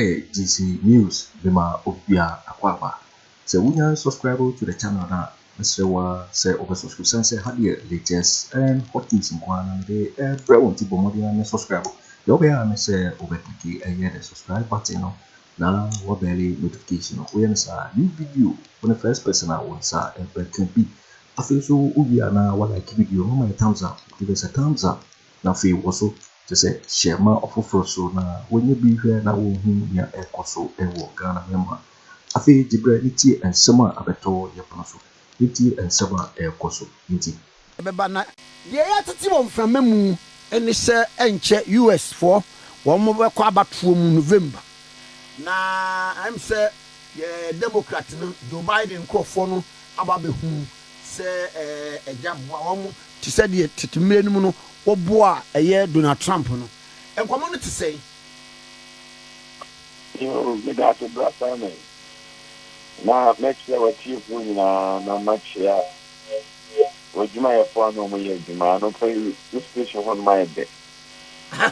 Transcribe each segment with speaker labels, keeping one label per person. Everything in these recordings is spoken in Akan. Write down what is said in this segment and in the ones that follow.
Speaker 1: yɛ GC News mema obiara akwaaba. Sɛ wonya subscribe to the channel no a, mesrɛ wo ara sɛ wobɛ subscribe sane sɛ ha deɛ latest and hot news nko ara na mede ɛbrɛ wo nti bɔ mmɔden ara ne subscribe. Deɛ wobɛyɛ ara ne sɛ wobɛ click ɛyɛ the subscribe button no na wabɛle notification no. Woyɛ no saa new video wo ne first person a wo nsa ɛbɛka bi. Afei nso wowie a na wa like video no ma yɛ thumbs up, give us a thumbs up. Na afei wɔ so kyerɛ sɛ hyɛ ma ɔfoforɔ so na wɔnyɛ bi nhwɛ na wɔnhu nea ɛrekɔ so wɔ Ghana man mu ha. Afei gye berɛ ne tie nsɛm a abɛtɔ yɛ pono so ne tie nsɛm a ɛrekɔ so nti.
Speaker 2: Ɛbɛba na deɛ yɛatete wɔ mframa mu ne sɛ ɛnkyɛ US foɔ wɔn bɛkɔ abatoɔ mu November na ɛm sɛ yɛ Democrat no Joe Biden nkorɔfoɔ no aba abɛhu sɛ agya boa wɔn te sɛ deɛ tete mmerɛ no mu no wɔboaa ɛyɛ Donald Trump no. Nkɔmmɔ no te sɛn?
Speaker 3: Yoo, meda ase Bra Simon. Na mɛkyerɛ w'atiefoɔ nyinaa na makyea w'adwumayɛfoɔ a na wɔyɛ adwuma. Anɔpa yi wo station hɔ nom ayɛ dɛ.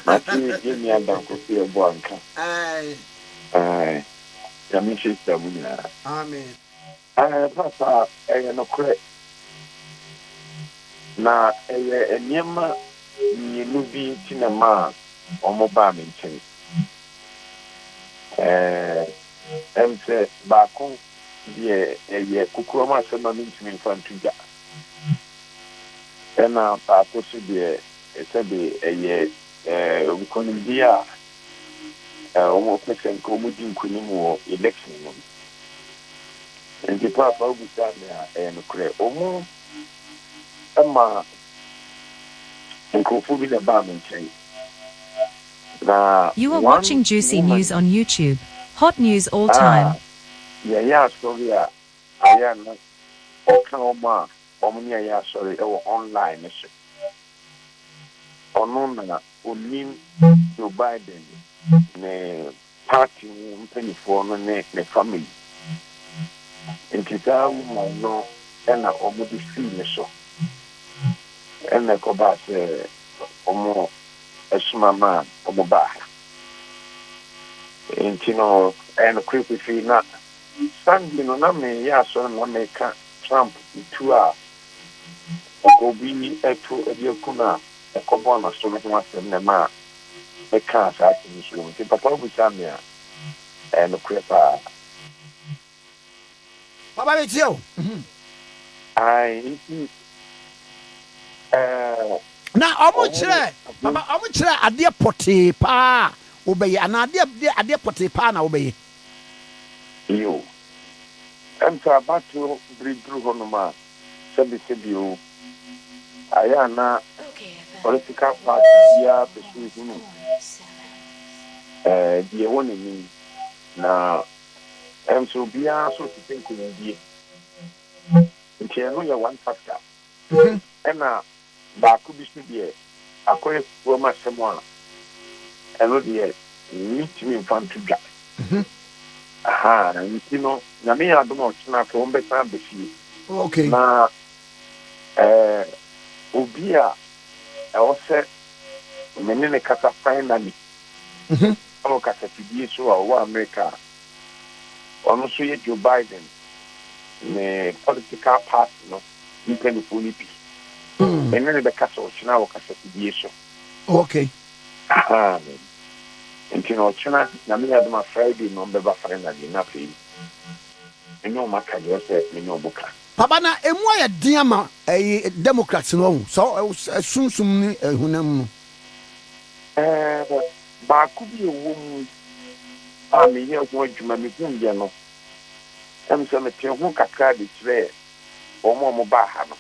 Speaker 3: Mate yɛn nua Dan Kofi Yeboah nka. Ae, Nyame nhyirahyira mo nyinaa.
Speaker 2: Amen.
Speaker 3: Ɛɛ, papa, ɛyɛ nokorɛ. Na ɛyɛ nneɛma mmienu bi nti na ɛmaa wɔbaa me nkyɛn. Ɛɛ, ɛm sɛ baako deɛ ɛyɛ kokoam asɛm a mentumi mfa nto dwa. Ɛna baako nso deɛ, sɛbe ɛyɛ nkonimdie a wɔpɛ sɛ nka wɔdi nkonim wɔ election no mu. Nti paapa wobisaa me a, ɛyɛ nokorɛ. Wɔn ma nkurɔfoɔ bi na ɛbaa me nkyɛn. Na
Speaker 4: You are
Speaker 3: one
Speaker 4: watching Juicy
Speaker 3: woman
Speaker 4: News on YouTube. Hot news all
Speaker 3: a
Speaker 4: time.
Speaker 3: yɛyɛ asɔre a ayɛ a na ɔka wɔn a wɔn ne yɛyɛ asɔre wɔ online no so. Ɔno na onim Joe Biden ne party mu mpaninfoɔ no ne ne family nti saa woman no na wɔn de sii ne so ɛna ɛkɔbaa sɛ wɔn soma maa wɔn baa ha nti no ɛyɛ nokorɛ pefee na Sunday no na meyɛ asɔre na meka Trump tuo a obi to de aku no a ɛkɔbɔɔ n'aso no ho asɛm na ɛmaa mekaa saa asɛm yi so wɔ mu. Nti papa wobisaa me a, ɛyɛ nokorɛ paa.
Speaker 2: Papa metie o.
Speaker 3: Ae, nti ɛɛ.
Speaker 2: Na ɔmo kyerɛ, papa ɔmo kyerɛ adeɛ pɔtee paa a wobɛyɛ anaa adeɛ adeɛ pɔtee paa na wobɛyɛ.
Speaker 3: Yiw. Ɛm sɛ abatoɔ bere duru hɔnom a, sɛbesɛbe o, ayɛ a na political party biara pɛ sɛ ɔhunu deɛ ɛwɔ n'anim, na ɛm sɛ obiara nso hwehwɛ nkunimdie. Nti ɛno yɛ one factor. Ɛna baako bi nso deɛ, akɔyɛ kokoam asɛm a, ɛno deɛ mentumi mfa nto dwa. Ahaa, nti no Nyame yɛ adom a ɔkyena afei wɔbɛsan aba fie.
Speaker 2: Okay.
Speaker 3: Na eh, obi a ɛwɔ sɛ me ne no kasa finally ɛwɔ kasafidie so a ɔwɔ Amerika a, ɔno nso yɛ Joe Biden ne political party no mpaninfoɔ no bi. Me ne no bɛkasa ɔkyena wɔ kasafidie so.
Speaker 2: Okay.
Speaker 3: Ahaa. Nti no ɔkyena Nyame yɛ adom a Friday no ɔmbɛba finally na afei me ne ɔmo aka deɛ ɔsɛ me ne ɔmo ka.
Speaker 2: Papa na emu ayɛ den ama ɛyi Democrats no wahu sɛ sunsum ne honam mu no.
Speaker 3: Ɛɛ baako bi a ɛwɔ mu a meyɛɛ ho adwuma mehuiɛ no ɛm sɛ metee ho kakra de kyerɛɛ wɔn a wɔbaa ha no.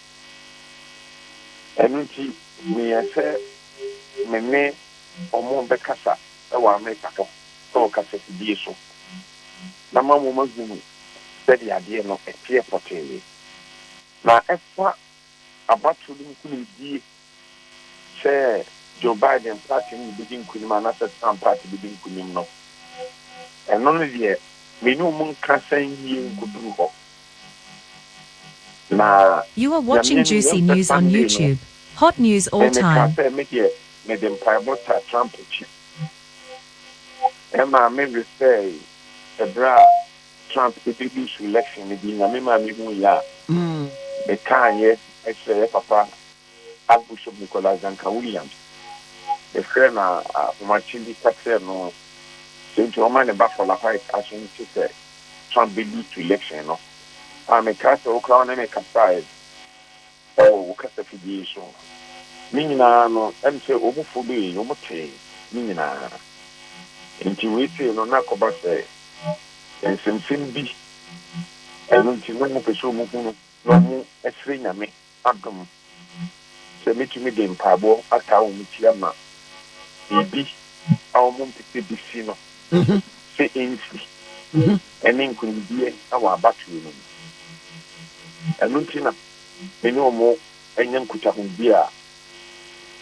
Speaker 3: Ɛno nti meyɛɛ sɛ me ne wɔn bɛkasa wɔ Amerika hɔ wɔ kasafidie so na ma wɔahunu sɛdeɛ adeɛ no teɛ pɔtee. Na ɛfa abatoɔ no nkunimdie sɛ Joe Biden party no na ɛbɛdi nkunim anaasɛ Trump party bɛdi nkunim no, ɛno no deɛ me ne wɔn nkasa yie nkɔduru hɔ. Na
Speaker 4: You are
Speaker 3: Nyame
Speaker 4: watching
Speaker 3: anim
Speaker 4: Juicy
Speaker 3: yɛmpɛ
Speaker 4: News on
Speaker 3: Sunday no,
Speaker 4: YouTube. Hot news all
Speaker 3: me mekaa
Speaker 4: time.
Speaker 3: sɛ me deɛ mede mpaebɔ taa Trump akyi. Ɛmaa me refer ɛberɛ a Trump ɛbɛ lose election no bi, Nyame maa me hu yɛ a me kaayɛ kyerɛ yɛ papa Archbishop Nicholas Duncan Williams. Me frɛɛ no ahomakye bi ka kyerɛɛ no sɛ nti ɔma ne ba Paula White aso nte sɛ Trump bɛ lose election no. A me kaa sɛ wo koraa wo ne me kasaɛ wɔ wo kasafidie yi so. Ne nyinaa no, ɛm sɛ wɔn follow-ii, wɔn tee ne nyinaa. Nti wei sei no, na akɔba sɛ nsɛmsɛm bi, ɛno nti na wɔn pɛ sɛ wɔn hunu na wɔn srɛ Nyame adom sɛ mɛtumi de mpaebɔ ataa wɔn ti ama biribi a wɔn mpɛ sɛ ɛbɛsi no sɛ ɛnsi, ɛne nkunimdie wɔ abatoɔ no mu. Ɛno nti na me ne wɔn anya nkutahodie a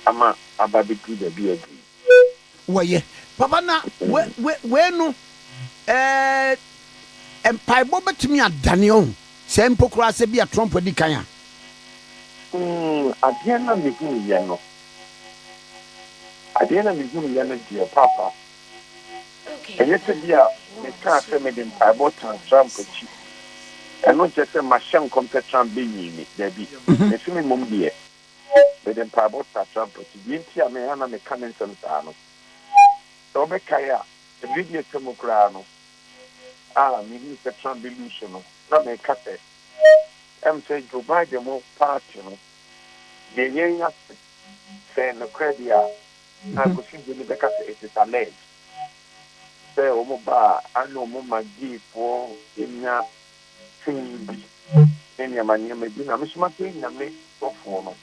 Speaker 3: ama aba abɛduru baabi a aduru yi.
Speaker 2: Wɔyɛ. Papa na we we wei no ɛɛ mpaebɔ bɛtumi adane ɔho sɛ mpo koraa sɛ bi a Trump adi kan a.
Speaker 3: Mm, adeɛ no a mehunuiɛ no, adeɛ no a mehunuiɛ no deɛ, Paapa, Ɛnyɛ sɛ bi a mekaa sɛ mede mpaebɔ taa Trump akyi. Ɛno nkyerɛ sɛ mahyɛ nkɔm sɛ Trump bɛwini me. Dabi. Mese me mmom deɛ, mede mpaebɔ taa Trump akyi. Deɛ nti a me a na meka me nsɛm saa no, sɛ wobɛkae a, mmerɛ bi a atwa mu koraa no a mehuu sɛ Trump bɛluusu no, na meka sɛ, ɛm sɛ Joe Biden mo party no, deɛ yɛn ase, sɛ nokorɛ deɛ a, na Kofi Gyemi bɛka sɛ it is alleged sɛ wɔn ba a ana wɔn ma gayfoɔ nya tumi bi ne nneɛma nneɛma bi na me nso masɛ Nyame sɔfoɔ no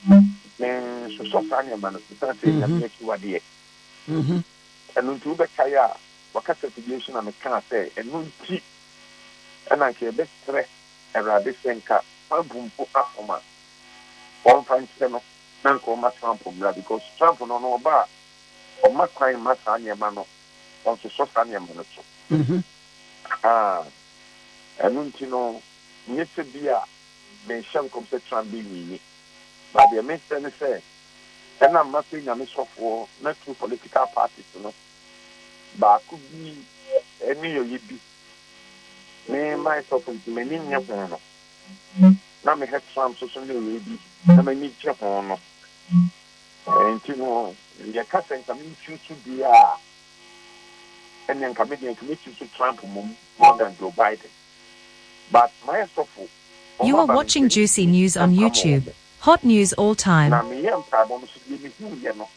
Speaker 3: me nsosɔ saa nneɛma no so sane sɛ Nyame akyiwadeɛ. Ɛno nti wobɛkae a wakasa fidie so na mekaa sɛ ɛno nti ɛna nka yɛbɛsrɛ Awurade sɛ nka Trump mpo afom a wɔmfa nkyerɛ no na nka ɔmma Trump mmra because Trump no ɔno ɔba a ɔmma kwan mma saa nneɛma no ɔnsosɔ saa nneɛma no so ahaa ɛno nti no nyɛ sɛ bi a menhyɛ nkɔm sɛ Trump bɛ wini but deɛ mesrɛ ne sɛ ɛnam mafɛ Nyame sɔfoɔ na two political parties no baako bi nneyɔeɛ bi me myself nti m'ani nnye ho no na mehwɛ Trump so so nneyɛe bi na m'ani gye ho no nti no, yɛka sɛ nka me choose deɛ a, ɛnneɛ nka me deɛ nka me choose Trump mmom more than Joe Biden. But mayɛ sɔfo, wɔn
Speaker 4: You are
Speaker 3: aba me
Speaker 4: watching
Speaker 3: nkyɛn
Speaker 4: Juicy
Speaker 3: mentumi
Speaker 4: News on
Speaker 3: mpamo
Speaker 4: YouTube.
Speaker 3: wɔn.
Speaker 4: Hot news all time.
Speaker 3: Na meyɛ mpaebɔ no so deɛ mehuiɛ no,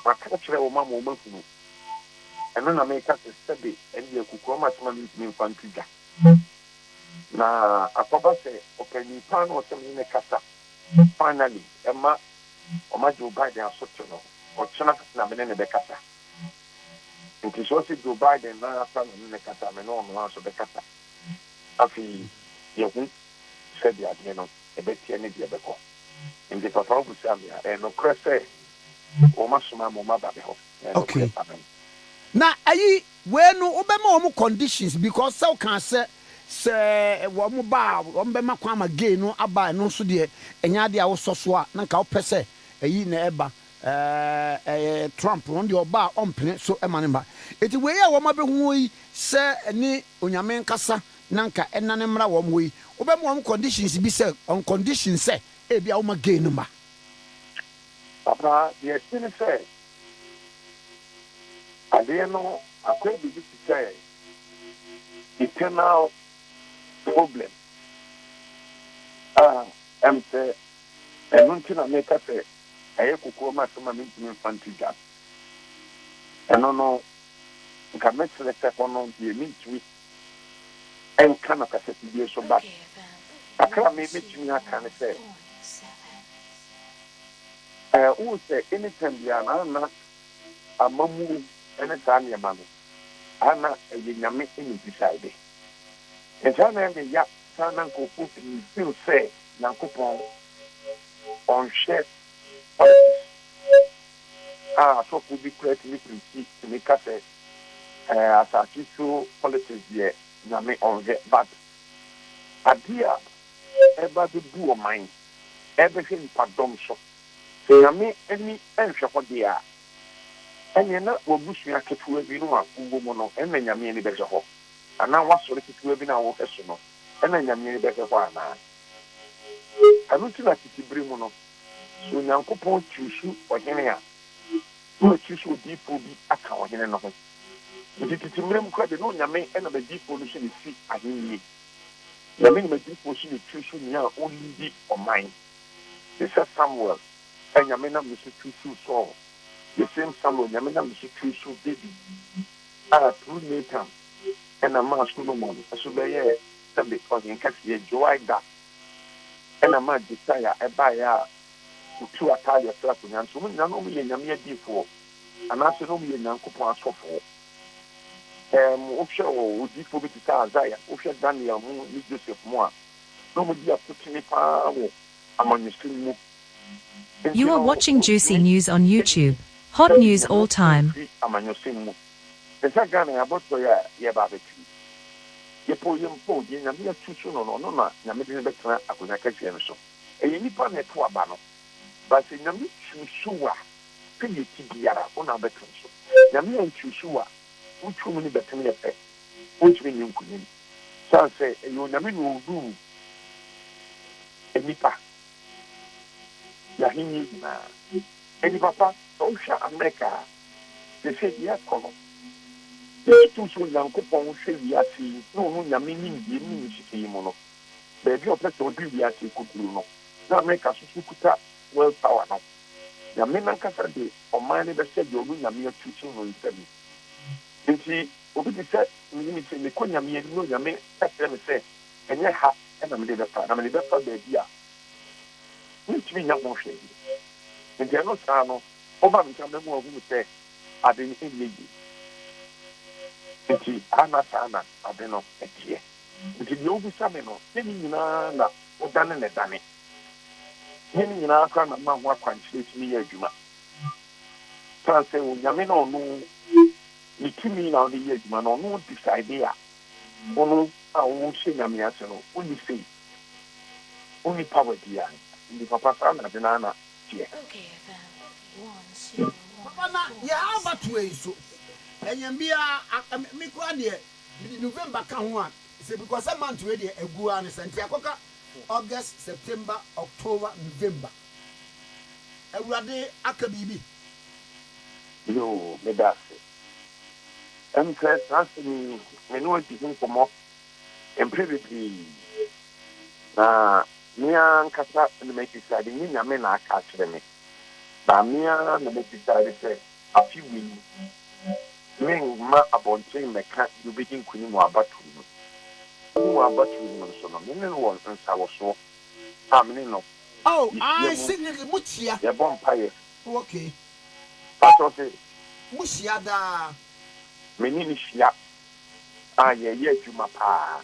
Speaker 3: maka akyerɛ wɔn ama wɔn ahunu. Ɛno na meka sɛ sɛbe ɛndeɛ kokoam asɛm a mentumi mfa nto dwa. Na akɔba sɛ ɔpanyin paa na ɔsɛ me ne no kasa finally ɛma ɔma Joe Biden aso te no, ɔkyena na me ne no bɛkasa. Nti sɛ ɔsɛ Joe Biden no ara na me ne no kasa a, me ne ɔno ara nso bɛkasa. Afei yɛahu sɛdeɛ adeɛ no ɛbɛteɛ ne deɛ ɛbɛkɔ. Nti papa wobisaa me a, ɛyɛ nokorɛ sɛ wɔasoma ama wɔaba me hɔ. Ɛyɛ nokorɛ.
Speaker 2: Okay.
Speaker 3: Amen.
Speaker 2: Na ayi Wei no wobɛma wɔn conditions because sɛ wokaa sɛ sɛ wɔn ba a wɔn bɛma kwan ama gay no aba a ɛno nso deɛ ɛnyɛ adeɛ a wosɔ so a na nka wopɛ sɛ ɛyi na ɛba ɛɛ Trump no ɔno deɛ ɔba a ɔmpene so ɛma no mma enti wei a wɔn abɛhu yi sɛ ɛne Onyame nkasa na nka ɛnane mmra wɔn hɔ yi wobɛma wɔn conditions bi sɛ on condition sɛ ebia woma gay no mma.
Speaker 3: Papa, deɛ ɛte ne sɛ, Adeɛ no akɔyɛ biribi te sɛ eternal problem a ɛm sɛ ɛno nti na meka sɛ ɛyɛ kokoam asɛm a mentumi mfa nto dwa no. Ɛno no nka mɛsrɛ sɛ hɔ no deɛ mentumi nka no kasafidie so but kakra a me mɛtumi aka ne sɛ ɛɛ wohu sɛ anytime biara no na amammuo ne saa nneɛma no, a na ɛyɛ Nyame na decide. Nti a na ɛyɛ me ya saa na nkurɔfoɔ pii feel sɛ Nyankopɔn ɔnhwɛ politics a asɔfoɔ bi koraa tumi preachi tumi ka sɛ ɛɛ asase so politics deɛ Nyame ɔnhwɛ but adeɛ a ɛba bɛbu ɔman ɛbɛhwɛ nipadɔm so sɛ Nyame ani nhwɛ hɔ deɛ a. Ɛnneɛ na w'abusua ketewa bi no a wowɔ mu no na Nyame ani bɛhwɛ hɔ? Anaa w'asɔre ketewa bi no a wohwɛ so no na Nyame ani bɛhwɛ hɔ anaa? Ɛno nti na tete bere mu no, sɛ Onyankopɔn kyuusu ɔhene a, na wakyuusu odiyifoɔ bi aka ɔhene no ho. Nti tete mmerɛ mu koraa deɛ, na Onyame nam adiyifoɔ no so na ɛsi ahennie. Nyame nam adiyifoɔ so na ɛkyuusu nea ɔliidi ɔman. Te sɛ Samuel a Nyame nam ne so kyuusuu Saul, the same Samuel Nyame nam ne so kyuusuu David a through Nathan na maa Solomon nso bɛyɛɛ sɛbe ɔhenkɛseɛ, Joiada na maa Josiah baeɛ a ɔtuu Atalia firi akonwa no so. Wɔn nyinaa na wɔyɛ Nyame adiyifoɔ anaasɛ na wɔyɛ Nyankopɔn asɔfoɔ. Ɛɛm, wohwɛ odiyifoɔ bi te sɛ Isaiah, wohwɛ Daniel mu ne Joseph mu a, na wɔdi akotene paa wɔ amanyɔsɛm mu. Enti
Speaker 4: You are
Speaker 3: no,
Speaker 4: watching Juicy
Speaker 3: wontumi
Speaker 4: News on
Speaker 3: nyi
Speaker 4: YouTube. Hot
Speaker 3: sɛbe
Speaker 4: news
Speaker 3: Nyame
Speaker 4: all time.
Speaker 3: mfiri amanyɔsɛm mu. Te sɛ Ghana yɛn abɔtoɔ yi a yɛreba abɛto yi, yɛpɛ o yɛmpɛ o, deɛ Nyame atu so no no, ɔno na Nyame de no bɛtena akonnwa kɛseɛ no so. Ɛyɛ nnipa na ɛto aba no, but sɛ Nyame choose wo a, sɛdeɛ ɛte biara, wo na wobɛtena so. Nyame anchoose wo a, wo tumi no bɛtene yɛ pɛ, wontumi nni nkonim. Sane sɛ ɛyɛ Onyame na ɔrule nnipa, y'ahennie nyinaa. Enti papa, sɛ wohwɛ Amerika a, seesei deɛ ɛrekɔ no, yɛsusu sɛ Onyankopɔn hwɛ wiase yi na ɔno Nyame nimdeɛ ne ne nhyehyɛeɛ mu no, baabi a ɔpɛ sɛ ɔde wiase yi kɔduru no, na Amerika nso so kuta world power no, Nyame no ankasa de ɔman no bɛhyɛ deɛ ɔno Nyame atutu no nsam. Enti obi te sɛ me yi, sɛ mekɔ Nyame anim na Onyame ka kyerɛ me sɛ ɛnyɛ ha na mede bɛfa, na mede bɛfa baabi a mentumi nnya ho hwee. Enti ɛno saa no, woba me nkyɛn a mɛma woahunu sɛ ade no nyɛ yie. Enti saa na saa na ade no teɛ. Enti deɛ wobisa me no, nyɛ ne nyinaa na wodane na ɛdane. Nyɛ ne nyinaa koraa na mma ho akwankyerɛ tumi yɛ adwuma. Esiane sɛ Onyame na ɔno ne tumi na ɔde yɛ adwuma no, ɔno decide a, wo a wohyɛ Nyame ase no, wonni say, wonni power biara. Nti papa saa na ade no ara na teɛ.
Speaker 2: Papa na yɛ abatoɔ yi so ɛnyɛn biara me koraa deɛ mede November ka ho a sɛ because sɛ month wei deɛ agu ara ne sa nti akɔka August, September, October, November. Awurade aka biribi.
Speaker 3: Yoo, meda ase. Ɛm sɛ saa asɛm yi, me ne wo adi ho nkɔmmɔ mprɛ bebree. Na me ara ankasa na ma decide, nyɛ Nyame na aka akyerɛ me, but me ara na ma decide sɛ afe wei meremma abɔnten mmɛka deɛ ɔbɛdi nkonim wɔ abatoɔ mu. Wɔ abatoɔ mu nso no, me ne no wɔ nsawɔsoɔ a me ne no
Speaker 2: Oh,
Speaker 3: yɛhyia
Speaker 2: ae,
Speaker 3: mu,
Speaker 2: secretly, mo kyia.
Speaker 3: yɛbɔ mpaeɛ.
Speaker 2: Oh, okay.
Speaker 3: Pastor se.
Speaker 2: Mo hyia daa.
Speaker 3: Me ne no hyia a yɛyɛ adwuma paa.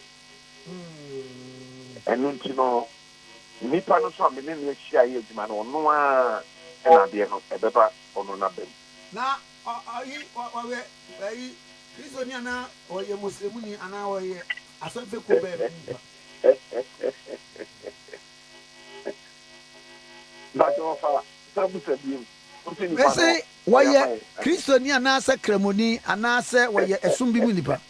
Speaker 3: Ɛno nti no, nipa no nso a me ne no ahyia ayɛ adwuma no, ɔno ara na adeɛ no ɛbɛba ɔno n'aba mu.
Speaker 2: Na ɔ ɔyi ɔ ɔyɛ ɛyi Kristoni anaa ɔyɛ Muslimuni anaa ɔyɛ asɔre fekuo bɛn mu nipa?
Speaker 3: Mpakyɛ wɔfa san bisa biem. Wose nipa no
Speaker 2: Mese
Speaker 3: ɔyɛ
Speaker 2: wɔyɛ
Speaker 3: hwan?
Speaker 2: Kristoni anaasɛ Kramoni anaasɛ wɔyɛ ɛsom bi mu nipa?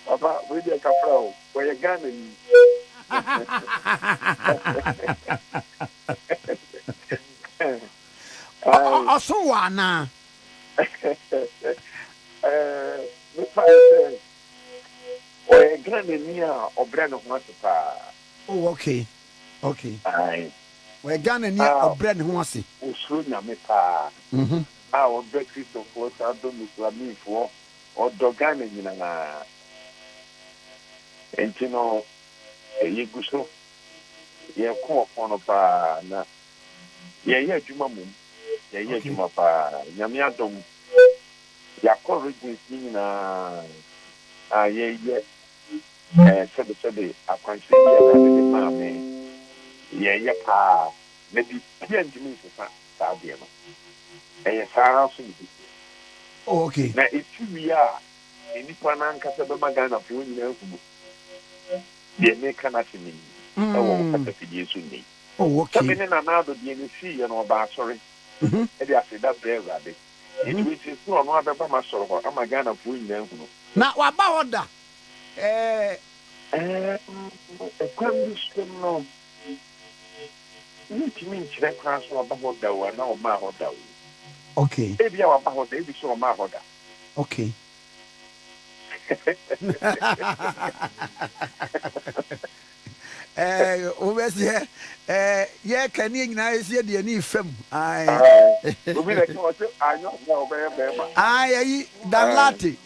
Speaker 3: Papa wei deɛ kafra o, wɔyɛ Ghanani.
Speaker 2: Ɔ ɔsom wɔ anaa?
Speaker 3: Ɛɛ, mefa no sɛ ɔyɛ Ghanani a ɔbrɛ ne ho ase paa.
Speaker 2: Oh okay, okay.
Speaker 3: Ae.
Speaker 2: Ɔyɛ Ghanani a
Speaker 3: A
Speaker 2: ɔbrɛ ne ho ase.
Speaker 3: ɔsuro Nyame paa. A ɔdɔ Kristofoɔ saa dɔ Muslamifoɔ, ɔdɔ Ghana nyinaa. Nti no yɛgu so yɛko ɔko no paa na yɛyɛ adwuma mmom, yɛyɛ adwuma paa. Nyame adom yɛakɔ regions no nyinaa a yɛyɛ sɛbesɛbe akwankyerɛ bi a Awurade de maa me, yɛyɛ paa na biribiara ntumi nsesa saa adeɛ no. Ɛyɛ saa ara nso na ɛbɛsi.
Speaker 2: Oh, okay.
Speaker 3: Na ɛsi wie a, nnipa no ankasa bɛma Ghanafoɔ nyinaa ahunu deɛ meka no asɛm yi wɔ wo kasafidie so nnɛ yi.
Speaker 2: Oh,
Speaker 3: Sɛ me
Speaker 2: okay.
Speaker 3: ne Nana Addo deɛ no siiɛ no, ɔbaa asɔre de aseda brɛɛ Awurade. Nti wei seesei ɔno ara bɛba m'asɔre hɔ ama Ghanafoɔ nyinaa ahunu.
Speaker 2: Na waba hɔ da? Ɛɛ.
Speaker 3: Ɛɛm, ɛkwan bi so no, mentumi nkyerɛ koraa sɛ waba hɔ da o anaa ɔmmaa hɔ da o.
Speaker 2: Okay.
Speaker 3: Ebia waba hɔ da, ebi nso ɔmmaa hɔ da.
Speaker 2: Okay. Ɛɛ, wobɛseɛ ɛɛ yɛka ne yɛ nyinaa yɛsi yɛde ani fam. Ae.
Speaker 3: Obi na ɛka ɔsɛ anyɛ ɔbaa ɔbɛyɛ bɛrima.
Speaker 2: Ae, ayi Dan Late.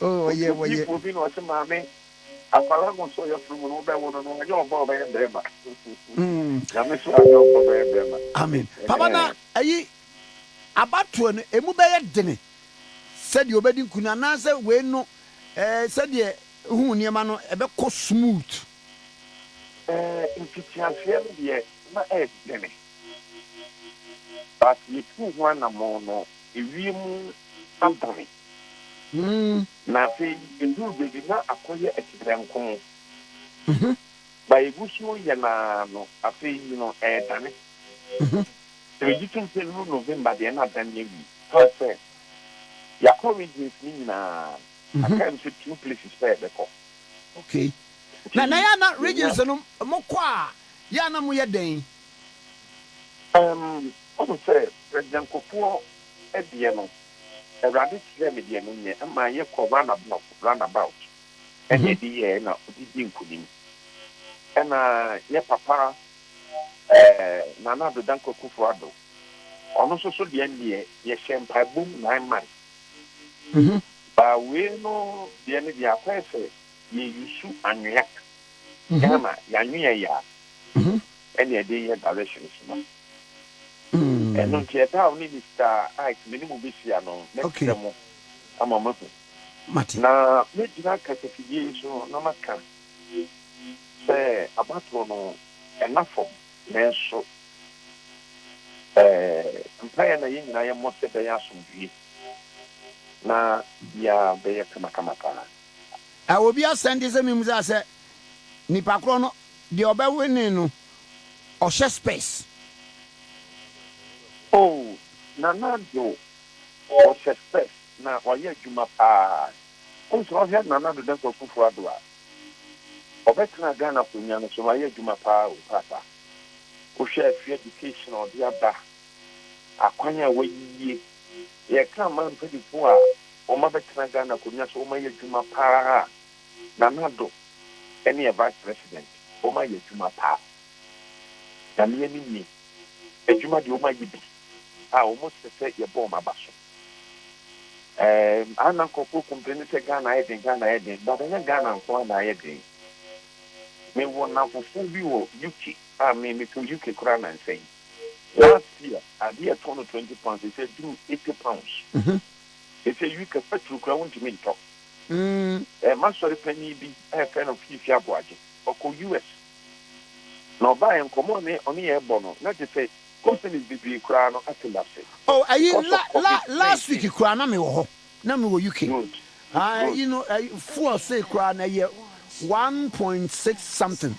Speaker 2: Oh, ɔyɛ wɔyɛ.
Speaker 3: Obi na ɔsɛ maame akwadaa no sɛ ɔyɛ funu mu no wobɛwo no no anyɛ ɔbaa ɔbɛyɛ bɛrima. Nyame so anyɛ ɔbaa ɔbɛyɛ bɛrima.
Speaker 2: Amen. Papa na ayi abatoɔ no emu bɛyɛ dene sɛdeɛ ɔbɛdi nkunim anaasɛ wei no ɛɛ sɛdeɛ wohu nneɛma no ɛbɛkɔ smooth.
Speaker 3: Ɛɛ mfitiaseɛ no deɛ na ɛɛdene but yɛtuu ho anamɔn no ewiem adane na afei ɛduruu baabi na akɔyɛ atitɛnko but yɛgu so yɛ no ara no afei no ɛɛdane. Sɛ megye tom sɛ ɛnuru November deɛ na adane awie ɛfiri sɛ yɛakɔ regions no nyinaa. Aka m sɛ two places pɛ yɛbɛkɔ.
Speaker 2: Okay. Na na yɛ a na regions no mokɔ a yɛ a na moyɛ dɛn?
Speaker 3: Um, wohu sɛ President Kufuor deɛ no, Awurade kyerɛɛ me deɛ menyɛ ma yɛkɔ round about, round about ɛna yɛde yɛɛ na ɔde dii nkunim. Ɛna yɛ papa eh, Nana Addo Dankwa Akufo Addo, ɔno nso so deɛ deɛ yɛhyɛ mpaebɔ mu 9 months. Ba wei no deɛ no deɛ akɔyɛ sɛ yɛ use anwea, Ghana yɛanwea yi a ɛna yɛde yɛ directions no. Ɛno nti ɛda a wo ne Mister Ike me ne mo bɛhyia no mɛkyerɛ mo ama moahu. Na mɛgyina kasafidie yi so na maka sɛ abatoɔ no ɛnna fam nanso ɛɛ mpaeɛ na yɛn nyinaa yɛmmɔ sɛ ɛbɛyɛ asomdwoeɛ na biribiara bɛyɛ kamakama paa.
Speaker 2: Ɛ obi asɛnde sɛ memmisa sɛ nipa korɔ no deɛ ɔbɛwene no ɔhyɛ spɛs.
Speaker 3: Oh Nana Addo ɔhyɛ spɛs na wayɛ adwuma paa. Wohu sɛ wohwɛ Nana Addo Dankwa Akufo Addo a ɔbɛtenaa Ghana akonwa no so no wayɛ adwuma paa o paapa. Wohwɛ free education a ɔde aba, akwan a wayiyie. Yɛka aman mpaninfoɔ a wɔn abɛtena Ghana akonwa so wɔn ayɛ adwuma paa a, Nana Addo ɛne yɛ vice president wɔn ayɛ adwuma paa. Nyame anim nie, adwuma deɛ wɔn ayɛ bi a wɔn sɛ sɛ yɛbɔ wɔn aba so. Ɛɛm, a na nkurɔfoɔ complain sɛ Ghana ayɛ den, Ghana ayɛ den, but ɛnyɛ Ghana nko ara na ayɛ den. Mewɔ nnamfofoɔ bi wɔ UK a me mekɔ UK koraa nnansa yi. Last year, adeɛ a ɛtɔn no £20, seesei aduru £80. Seesei UK petrol koraa wontumi ntɔ. Ɛɛ, m'asɔre panin bi a yɛfrɛ no Fiifi Aboagye, ɔkɔ US. Na ɔbaeɛ, nkɔmmɔ a ne ɔne yɛn rebɔ no, na kyerɛ sɛ companies bebree koraa no acollapse
Speaker 2: Oh, ɛyi
Speaker 3: because
Speaker 2: la
Speaker 3: of
Speaker 2: la
Speaker 3: covid
Speaker 2: last week
Speaker 3: 19.
Speaker 2: koraa na mewɔ hɔ, na mewɔ UK.
Speaker 3: Good,
Speaker 2: Ah,
Speaker 3: good.
Speaker 2: ɛyi no, ɛyi fuel sei koraa na ɛyɛ 1.6 something.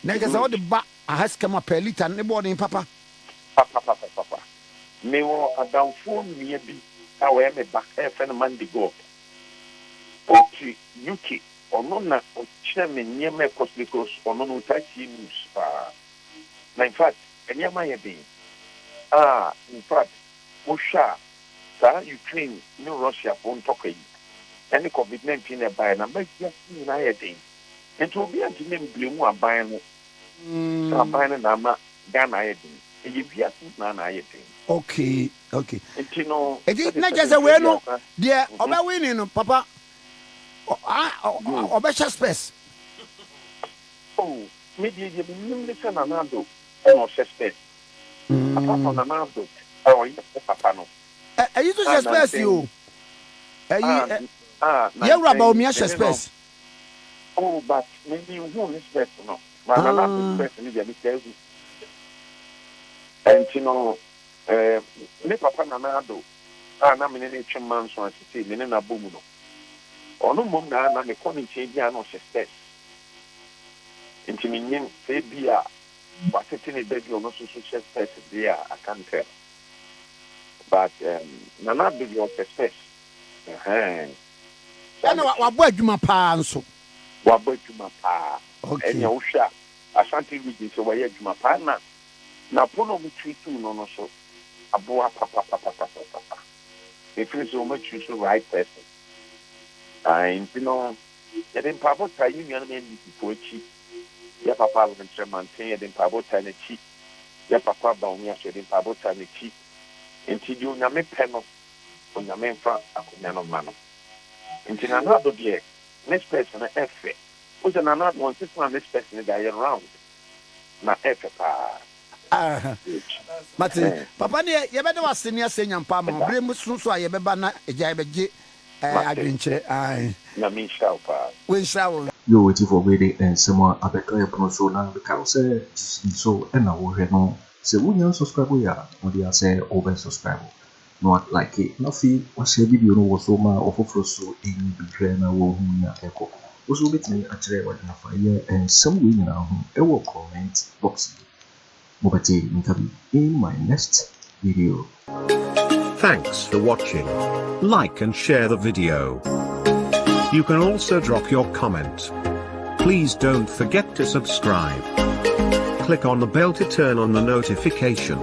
Speaker 2: Na ɛkyɛ sɛ wode ba aha sika mu a per litre no ne boɔ den papa.
Speaker 3: Papapapapa. Mewɔ adamfoɔ nua bi a ɔyɛ me ba a yɛfrɛ no Mandy God. Ɔte UK. Ɔno na ɔkyerɛ me nneɛma a ɛkɔ so because ɔno no ɔtaa tie news paa. Na in fact nneɛma yɛ den a in fact wohwɛ a saa Ukraine ne Russia foɔ ntɔkwa yi ɛne covid 19 a ɛbaeɛ no ama wiase nyinaa ayɛ den. Nti obiara ntumi mblame aban no sɛ aban no na ama Ghana ayɛ den. Ɛyɛ wiase nyinaa na ayɛ den.
Speaker 2: Okay.
Speaker 3: Nti no
Speaker 2: Eti
Speaker 3: sɛde
Speaker 2: na kyerɛ
Speaker 3: sɛde
Speaker 2: sɛ
Speaker 3: mfeɛ
Speaker 2: wei no
Speaker 3: aduasa.
Speaker 2: deɛ ɔbɛwene no papa ɔbɛhyɛ spɛs.
Speaker 3: Oh, me deɛ deɛ menim ne sɛ Nana Addo ɛna ɔhyɛ spɛs. Apart from Nana Addo a ɔyɛ ne papa no.
Speaker 2: Ɛ ɛyi nso
Speaker 3: A
Speaker 2: hyɛ spɛs
Speaker 3: nansa
Speaker 2: o.
Speaker 3: yi
Speaker 2: Ɛyi
Speaker 3: a
Speaker 2: ɛ
Speaker 3: a
Speaker 2: yɛwura
Speaker 3: nansa yi
Speaker 2: Bawumia
Speaker 3: me
Speaker 2: hyɛ
Speaker 3: ne no
Speaker 2: spɛs.
Speaker 3: Oh but me menhuu ne spɛs no. Ma Nana Addo spɛs no deɛ metaa hu. Ɛnti no eh, me papa Nana Addo a na me ne no retwe mma nson a sesei me ne no abɔ mu no, ɔno mmom na na mekɔ ne nkyɛn biara na ɔhyɛ spɛs. Nti mennim sɛ ebia watete ne ba bi a ɔno nso so hyɛ spɛs deɛ a, I can't tell. But um, Nana Addo deɛ ɔpɛ specs. Ɛhɛn. Saa
Speaker 2: Ɛna
Speaker 3: na ɛteɛ.
Speaker 2: wabɔ adwuma paa nso.
Speaker 3: Wabɔ adwuma paa.
Speaker 2: Okay.
Speaker 3: Ɛnea wohwɛ a Ashanti region sɛ wayɛ adwuma paa na Napo na ɔmo treat no so aboa papapapapapa. Mefiri sɛ ɔmo choose right person. Ae, nti no yɛde mpaebɔ taa yɛ nuanom NDC foɔ akyi. Yɛ papa Alan Kyerematen, yɛde mpaebɔ taa n'akyi. Yɛ papa Bawumia so, yɛde mpaebɔ taa n'akyi. Nti deɛ Onyame pɛ no, Onyame mfa akonnwa no mma no. Nti Nana Addo deɛ, ne specs no ɛfɛ. Wo sɛ Nana Addo ɔnsesa ne specs no da, ɛyɛ round na ɛfɛ paa.
Speaker 2: Ah,
Speaker 3: Good.
Speaker 2: mate.
Speaker 3: Ɛhɛn.
Speaker 2: Papa ne yɛbɛda wase ne asɛ nyampa ama wo.
Speaker 3: Ɛda.
Speaker 2: Bere mu so so a yɛbɛba na agya yɛbɛgye
Speaker 3: Mate.
Speaker 2: adwenkyerɛ. Ae.
Speaker 3: Nyame nhyira wo paa.
Speaker 2: Wenhyira wo.
Speaker 1: Yo, atifoɔ, wei de nsɛm a abɛtɔ yɛ pono so na meka wo sɛ GCD so ɛna wohwɛ no. Sɛ wonya subscribe yɛ a, wɔde asɛ wobɛ subscribe na wa like na afei wahyɛ video no wɔ so ma ɔfoforɔ so ɛnyi bi hwɛ na wɔhu nea ɛkɔ. Wo so wobɛtumi akyerɛ w'adwene afa yɛ nsɛm wei nyinaa ho ɛwɔ comment box yi. Mobɛte nka bi in my next video.
Speaker 5: Thanks for watching. Like and share the video. You can also drop your comment. Please don't forget to subscribe. Click on the bell to turn on the notification.